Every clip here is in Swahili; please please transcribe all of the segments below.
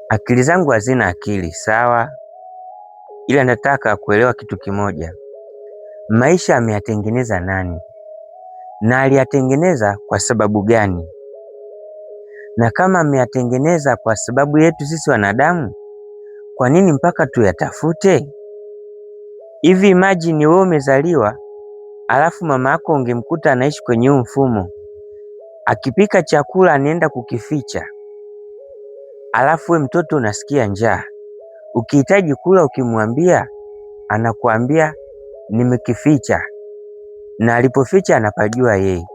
Akili zangu hazina akili, sawa, ila nataka kuelewa kitu kimoja. Maisha ameyatengeneza nani? Na aliyatengeneza kwa sababu gani? Na kama ameyatengeneza kwa sababu yetu sisi wanadamu, kwa nini mpaka tuyatafute? Hivi imagine wewe umezaliwa alafu mama yako ungemkuta anaishi kwenye huu mfumo, akipika chakula anaenda kukificha, alafu we mtoto unasikia njaa, ukihitaji kula, ukimwambia anakuambia nimekificha, na alipoficha anapajua yeye.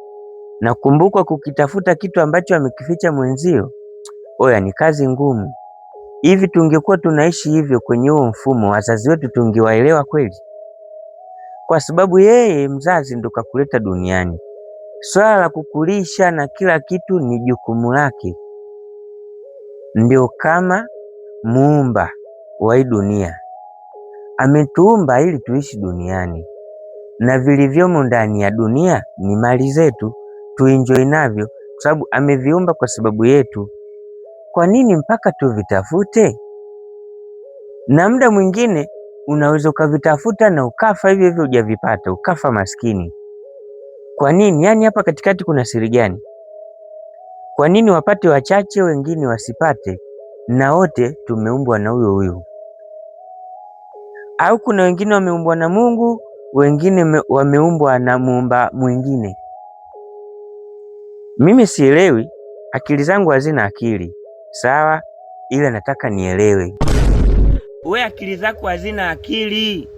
Na kumbuka, kukitafuta kitu ambacho amekificha mwenzio, oya, ni kazi ngumu. Hivi tungekuwa tunaishi hivyo kwenye huo mfumo, wazazi wetu tungewaelewa kweli? Kwa sababu yeye mzazi ndo kakuleta duniani, swala la kukulisha na kila kitu ni jukumu lake, ndio kama muumba wa hii dunia. Ametuumba ili tuishi duniani na vilivyomo ndani ya dunia ni mali zetu, tuenjoy navyo, kwa sababu ameviumba kwa sababu yetu. Kwa nini mpaka tuvitafute? Na muda mwingine unaweza ukavitafuta na ukafa hivyo hivyo hujavipata, ukafa maskini. Kwa nini? Yaani hapa katikati kuna siri gani? Kwa nini wapate wachache wengine wasipate, na wote tumeumbwa na huyo huyo? Au kuna wengine wameumbwa na Mungu, wengine wameumbwa na muumba mwingine? Mimi sielewi, akili zangu hazina akili sawa, ila nataka nielewe. We akili zako hazina akili.